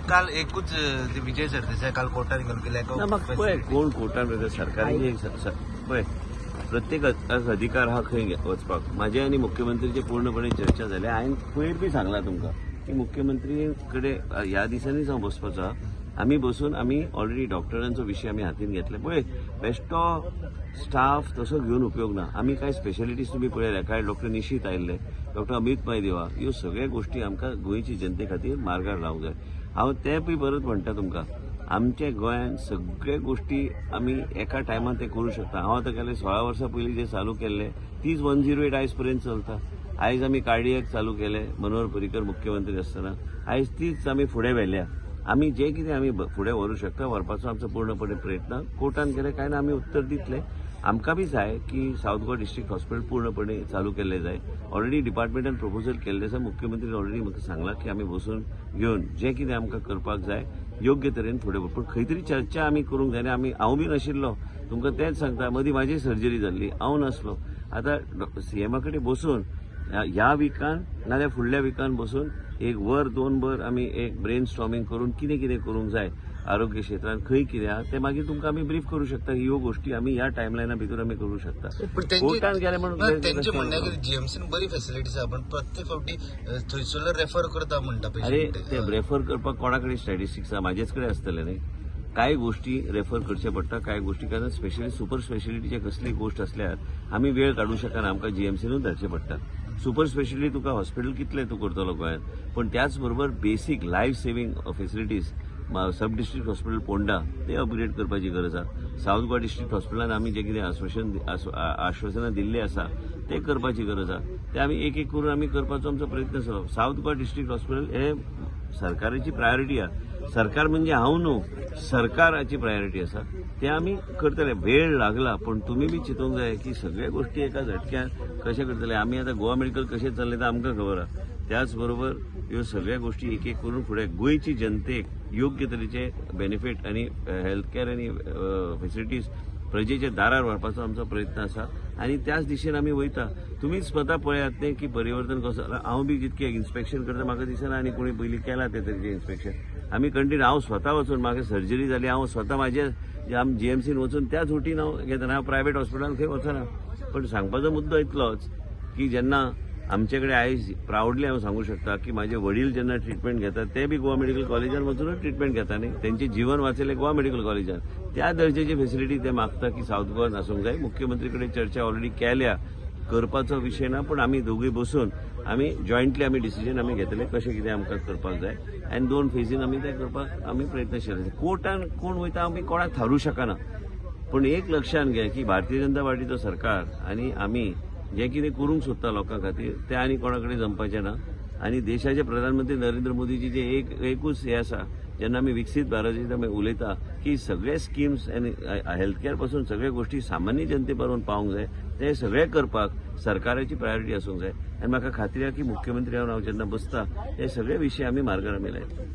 काल एकूच विजय सरदेसाय काल कोर्टान घेवन गेले. ना, म्हाका पळय कोण कोर्टान सरकाराची पळय प्रत्येक अधिकार हा खंय वचपाक. म्हाजे आनी मुख्यमंत्रीचे पूर्णपणे चर्चा जाल्या. हांवें पयर बी सांगलां तुमकां की मुख्यमंत्री कडेन ह्या दिसांनीच हांव बसपाचो आहा. आमी बसून आमी ऑलरेडी डॉक्टरांचो विशय आमी हातीन घेतले. पळय बेश्टो स्टाफ तसो घेवन उपयोग ना. आमी कांय स्पेशलिटीज तुमी पळयल्या, कांय डॉक्टर निशीत आयिल्ले, डॉक्टर अमीत मैदेवा, ह्यो सगळ्यो गोश्टी आमकां गोंयची जनते खातीर मार्गार लावंक जाय. हांव तें बी परत म्हणटा तुमकां, आमच्या गोंयांत सगळे गोश्टी आमी एका टायमार ते करूं शकता. हांव आतां गेले 16 वर्सां पयलीं जे चालू केल्ले तीच 108 आयज पर्यंत चलता. आयज आमी कार्डियक चालू केले मनोहर पर्रीकर मुख्यमंत्री आसतना, आयज तीच आमी फुडें व्हेल्या. आमी जे कितें आमी फुडें व्हरूं शकता व्हरपाचो आमचो पूर्णपणे प्रयत्न. कोर्टान गेले काय ना आमी उत्तर दितले. आमकां बी जाय की सावथ गोवा डिस्ट्रिक्ट हॉस्पिटल पूर्णपणे चालू केल्लें जाय. ऑलरेडी डिपार्टमेंटान प्रपोजल केल्लें आसा. मुख्यमंत्रीन ऑलरेडी म्हाका सांगलां की आमी बसून घेवन जें कितें आमकां करपाक जाय योग्य तरेन फुडें. पूण खंय तरी चर्चा आमी करूंक जाय. आमी हांव बी नाशिल्लो, तुमकां तेंच सांगता, मदीं म्हाजी सर्जरी जाल्ली, हांव नासलो. आतां सीएमा कडेन बसून ह्या विकान नाजाल्यार फुडल्या विकान बसून एक वर दोन वर आमी एक ब्रेन स्टॉर्मिंग करून कितें कितें करूंक जाय आरोग्य क्षेत्रांत, खंय कितें आहा तें मागीर तुमकां आमी ब्रीफ करूं शकता. ह्यो गोश्टी आमी ह्या टायमलायना भितर आमी करूं शकता. कोर्टान गेले म्हणून तेंचे म्हणणें जीएमसीन बरी फेसिलिटीज आहा, पण प्रत्येक फावटी थंयसरलो रेफर करता म्हणटा. अरे ते रेफर करपाक कोणा कडेन स्टॅटिस्टिक्स आहा? म्हाजेच कडेन आसतले न्ही. कांय गोश्टी रेफर करचे पडटा, कांय गोश्टी कारण स्पेशली सुपर स्पेशलिटीचे कसली गोश्ट आसल्यार आमी वेळ काडूं शकना, आमकां जीएमसीनूच धाडचें पडटा. सुपर स्पेशलिटी तुका हॉस्पिटल कितलें तूं करतलो गोंयांत, पण त्याच बरोबर basic life saving facilities sub district hospital Ponda ते अपग्रेड करपाची गरज आसा. सावथ गोवा डिस्ट्रिक्ट हॉस्पिटलान आमी जें कितें आश्वासनां दिल्लीं आसा ते करपाची गरज आसा. ते आमी एक एक करून आमी करपाचो आमचो प्रयत्न आसा. सावथ गोवा डिस्ट्रिक्ट हॉस्पिटल हे सरकाराची प्रायोरिटी आसा. सरकार म्हणजे हांव न्हू, सरकाराची प्रायोरिटी आसा. ते आमी करतले. वेळ लागला, पण तुमी बी चिंतूंक जाय की सगळ्या गोश्टी एका झटक्यान कशें करतले. आमी आतां गोवा मेडिकल कशें चल्लें तें आमकां खबर आसा. त्याच बरोबर ह्यो सगळ्या गोश्टी एक एक करून फुडें गोंयची जनतेक योग्य तरेचे बेनिफीट आनी हेल्थ केअर आनी फेसिलिटीज प्रजेच्या दारार व्हरपाचो आमचो प्रयत्न आसा आनी त्याच दिशेन आमी वयता. तुमीच स्वता पळयात न्ही की परिवर्तन कसो जाला. हांव बी जितकें इन्स्पेक्शन करता म्हाका दिसना आनी कोणी पयलीं केलां ते तरेचें इन्स्पेक्शन. आमी कंटिन्यू, हांव स्वता वचून, म्हाका सर्जरी जाली, हांव स्वता म्हाजे जीएमसीन वचून त्याच रुटीन हांव घेतना, हांव प्रायवेट हॉस्पिटलान खंय वचना. पण सांगपाचो मुद्दो इतलोच की जेन्ना आमचे कडेन आयज प्रावडली हांव सांगू शकता की म्हाजे वडील जेन्ना ट्रिटमेंट घेतात ते बी गोवा मेडिकल कॉलेजान वचूनच ट्रिटमेंट घेता न्ही. तेंचें जीवन वाचयलें गोवा मेडिकल कॉलेजान. त्या दर्जेची फेसिलिटी ते मागता की सावथ गोवान आसूंक जाय. मुख्यमंत्री कडेन चर्चा ऑलरेडी केल्या, करपाचो विशय ना, पण आमी दोगूय बसून आमी जॉयंटली आमी डिसिजन आमी घेतले कशें कितें आमकां करपाक जाय आनी 2 फेजीन आमी तें करपाक आमी प्रयत्नशील आसा. कोर्टान कोण वयता आमी कोणाक थारूं शकना, पूण एक लक्षांत घे की भारतीय जनता पार्टीचो सरकार आनी आमी जें कितें करूंक सोदता लोकां खातीर तें आनी कोणा कडेन जमपाचें ना. आनी देशाचे प्रधानमंत्री नरेंद्र मोदीजी जे एकूच हें आसा, जेन्ना आमी विकसीत भारताचेर आमी उलयता की सगळे स्किम्स आनी हेल्थ केअर पासून सगळे गोश्टी सामान्य जनते पर्यंत पावूंक जाय, ते सगळे करपाक सरकाराची प्रायोरिटी आसूंक जाय. आनी म्हाका खात्री आसा की मुख्यमंत्री हांव जेन्ना बसता हे सगळे विशय आमी मार्गार आमी लायतले.